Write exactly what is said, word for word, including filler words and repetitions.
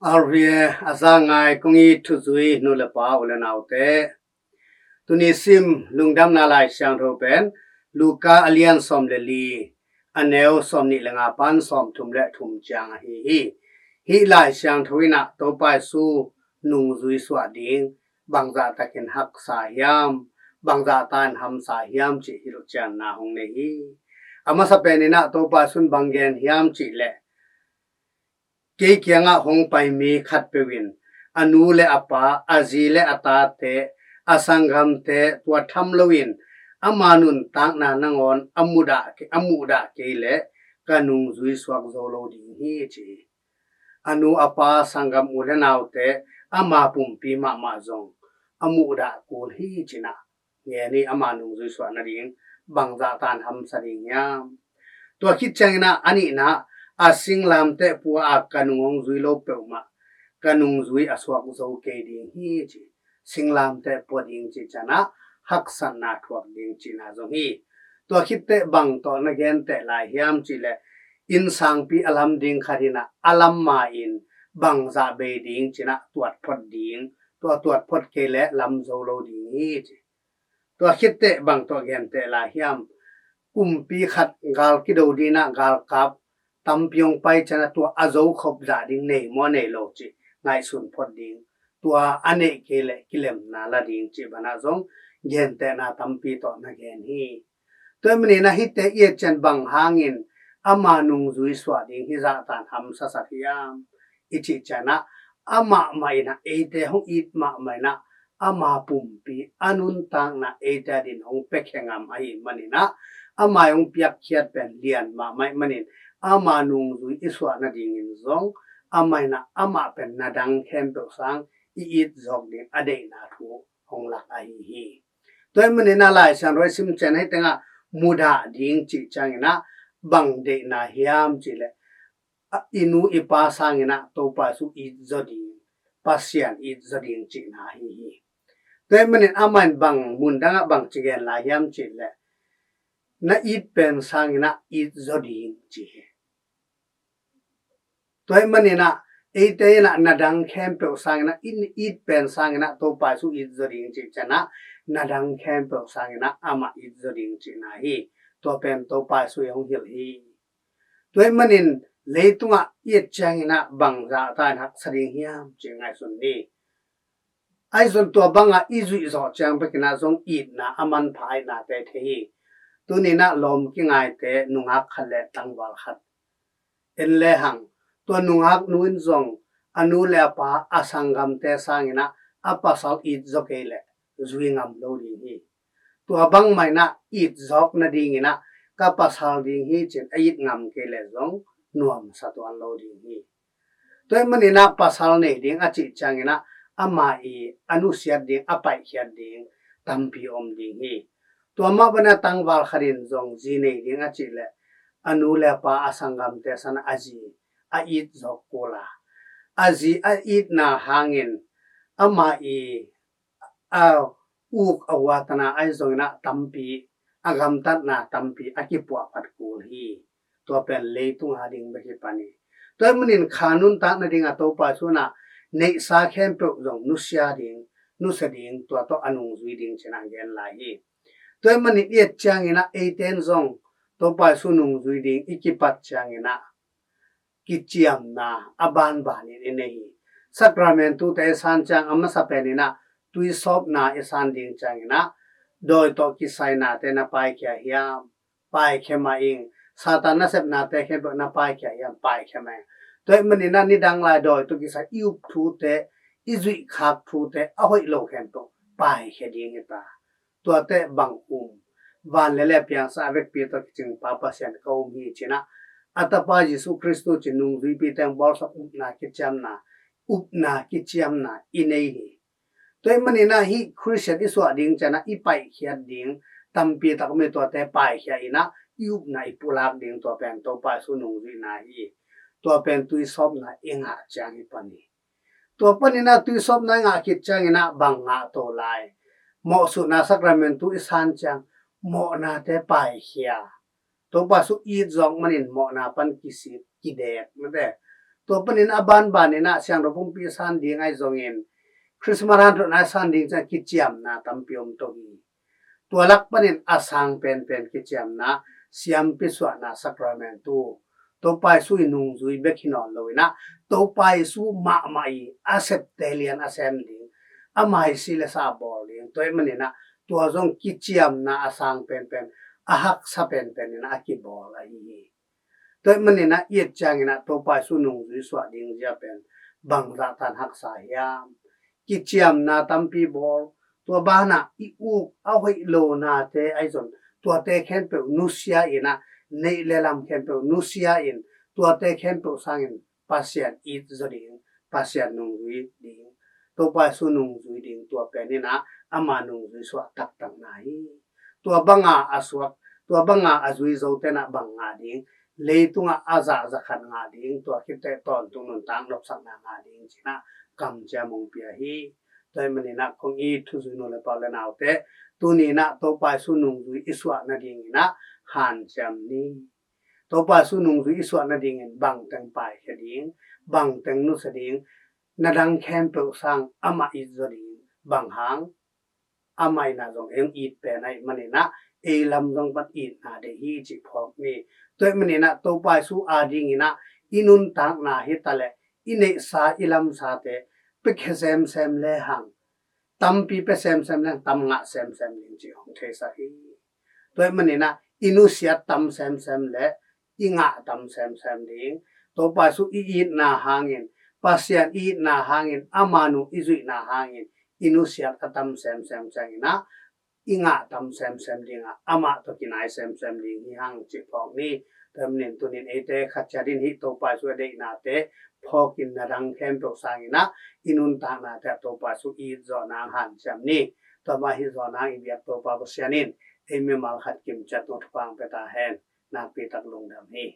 R V A a za ngai kong it thuzui nu le pa u le naute, tuni sim lungdamna Lai Siangtho pen Luka a lian sawm le li, a neu sawm nih le nga pan sawm thum le thum ciang ahi hi. Hih Lai Siangtho in ah Topa Jesu nungzui suah ding bangzah takin haksa hiam, bangzah tan hamsa hiam cih hilhcianna hong nei hi. A masa pen in ah Topa Jesu in bang gen hiam cih leh, kei kiangah hong pai mi khatpeuh in a nu le a pa, a zi le a tate, a sanggamte tua tham loin ama nuntakna nangawn a muhdah, a muhdah kei leh ka nungzui suak zo lo ding hi, ci hi. A nu a pa, sanggam u le naute, ama pumpi mahmah zong a muhdah kul hi, ci-in ah ngen hi. Ama nungzui suah nading bangzah tan hamsa ding hiam? Tua khit ciangin ah a nihna, a singlamteh pua a ka nung hong zui lo peuhmah ka nungzui a suak zo kei ding hi, ci. Singlamteh pua ding cih ciangin ah haksatna thuak ding cihna zong hi. Tua khit teh bang tawh na genteh lai hiam cih leh, innsangpi a lam ding khat in ah a lam ma-in bangzah bei ding ci-in ah tuat phot ding, tua tuat phot kei leh lam zo lo ding hi, ci. Tua khit teh bang tawh genteh lai hiam? Kumpi khat gal kido ding in ah galkap tampi hong pai ciangin ah tua a zokhop zah ding nei maw nei lo cih ngaihsun phot ding, tua a neih kei leh kilemna la ding cih banah zong gentehna tampi tawh na gen hi. Tua ahih manin ah hihte i et ciang bang hangin ama nungzui suah ding hih zah tan hamsa sak hiam i cih ciangin ah, amah mah in ah eite hong it mahmah in ah ama pumpi, a nuntakna eite adingin hong piakhia ngam ahih manin ah, ama hong piakkhiat pen lian mahmah ahih manin ama nungzui i suah nadingin zong amah in ah amah pen na dang khempeuh sang i it zawk ding a deihna thu hong lak ahi hi. Tua ahih manin ah Lai Siangtho i sim ciang hih tengah mudah ding cih ciangin ah bang deihna hiam cih leh, i nu i pa sangin ah Topa Jesu it zaw ding, Pasian it zaw ding cihna ahi hi. Tua ahih manin amah in bang mun dangah bang ci gen lai hiam cih leh, na it pen sangin ah it zaw ding ci hi. Tua ahih manin ah eite in ah na dang khempeuh sangin ah, i it pen sangin ah Topa Jesu it zaw ding cih ciangin ah, na dang khempeuh sangin ah amah it zaw ding cihna hi. Tua pen Topa Jesu in hong hilh hi. Tua ahih manin leitungah i et ciangin ah bangzah tan haksa ding hiam cih ngaihsun ni. Ahi zong tua bangah i zuih zawh ciang bek in ah zong itna a manpha ahihna te thei hi. Tuni in ah lawm kingaite nungak khat le tangval khat en lehang, tua nungak nu in zong a nu le a pa, a sanggamte sangin ah a pasal it zaw kei leh zui ngam lo ding hi. Tua bangmah in ah it zawk nadingin ah ka pasal ding hi ci-in a it ngam kei leh zong nuamsa tuan lo ding hi. Tua ahih manin ah pasal nei ding a cih ciangin ah ama i a nusiat ding, a paihkhiat ding tampi om ding hi. Tua mah bangin ah tangval khat in zong zi nei ding a cih leh, a nu le a pa, a sanggamte sangin ah a zi a it zawk kul a, a zi a itna hangin ama i a uk a huatna ahi zongin ah tampi, a gamtatna tampi a kipuahphat kul hi. Tua pen leitung ading bek hi pan hi. Tua ahih manin kha nuntak nading a Topa Jesu in ah neihsa khempeuh zong nusia ding, nusia ding, tua tawh a nungzui ding ci-in ah gen lai hi. Tua ahih manin i et ciangin ah eite in zong Topa Jesu nungzui ding i kipat ciangin ah kiciamna a banbanin i nei hi. Sakramentu te i san ciang a masa pen in ah tuisawpna i san ding ciangin ah dawi tawh kisai nate na paikhia hiam? Paikhia mah ing. Satan nasepnate khempeuh na paikhia hiam? Paikhia mah ing. Tua ahih manin ah nidang lai dawi tawh kisai i up thute, i zuih khak thute a hoih lo khempeuh paikhia ding hi ta. Tuate bang um? Van le lei a piangsa a vekpi tawh kicing Pa Pasian ka um hi ci-in ah, a Tapa Jesu Khristu ci-in nungzuipite hong bawlsak upna kiciamna, upna kiciamna i nei hi. Tua ahih manin ah hih Khristian i suah ding ciangin ah i paihkhiat ding tampi tak om hi. Tuate paikhia in ah i upna i pulak ding, tua pen Topa Jesu nungzuihna hi. Tua pen tuisawpna i ngah ciang hi pan hi. Tua panin ah tuisawpna i ngah khit ciangin ah bang ngah to lai? Mawhsutna sakramentu i san ciang mawhnate paikhia. Topa Jesu it zawk manin mawhna pan kisik, kidek, mate. Tua panin a banbanin ah siangtho pumpi san ding ahi zongin Christmas hanthotna san ding ciang kiciamna tampi om to hi. Tua lak panin a sang penpen kiciamna, siampi suahna, sacrament tu Topa Jesu i nungzui bek hi nawn lo in ah Topa Jesu mahmah i a septe lian a sem ding, ama i si le sa a bawl ding, tua ahih manin ah tua zong kiciamna a sang penpen, a haksa penpen in ah a kibawl ahi hi. Tua ahih manin ah i et ciangin ah Topa Jesu nungzui suah ding zia pen bangzah tan haksa hiam? Kiciamna tampi bawl, tua banah i uk a hoih lo nate ahi zong tuate khempeuh nusia in ah, neih le lam khempeuh nusia in, tuate khempeuh sangin Pasian it zaw ding, Pasian nungzui ding, Topa Jesu nungzui ding, tua pen in ah ama nungzui suah taktakna hi. Tua banga a suak, tua banga a zui zote in ah bang ngah ding, leitungah a zah za khat ngah ding, tua khit teh tawntung nuntak nopsakna ngah ding ci-in ah kamciam hong pia hi. Tua ahih manin ah kong it thuzui nu le pa u le naute, tuni in ah Topa Jesu nungzui i suah nading in ah hanciam ni. Topa Jesu nungzui i suah nadingin bangteng paikhia ding, bangteng nusia ding, na dang khempeuh sang amah it zaw ding, bang hang? Amah in ah zong ei hong it pen ahih manin ah ei lam zong pan itna deih hi cih phawk ni. Tua ahih manin ah Topa Jesu adingin ah i nuntakna hi taleh i neihsa i lamsate pia khia semsem le hang, tampi pia semsem le hang, tam ngah semsem ding cih hong theisak hi. Tua ahih manin ah i nusiat tam semsem le i ngah tam semsem ding, Topa Jesu i itna hangin, Pasian i itna hangin, ama nu i zuihna hangin i nusiat a tam semsem ciangin ah i ngah tam semsem ding ah amah tawh kinai semsem ding hi hang cih phawk ni. Tua ahih manin tunin eite khat ciat in hih Topa Jesu a deihnate phawkin na dang khempeuh sangin ah i nuntaknate ah Topa Jesu i it zawh nang hanciam ni. Tua mah hi zawh nang i biak Topa Pasian in ei mimal khat kim ciat tungah thupha hong pia ta hen. Nakpi tak lungdam hi.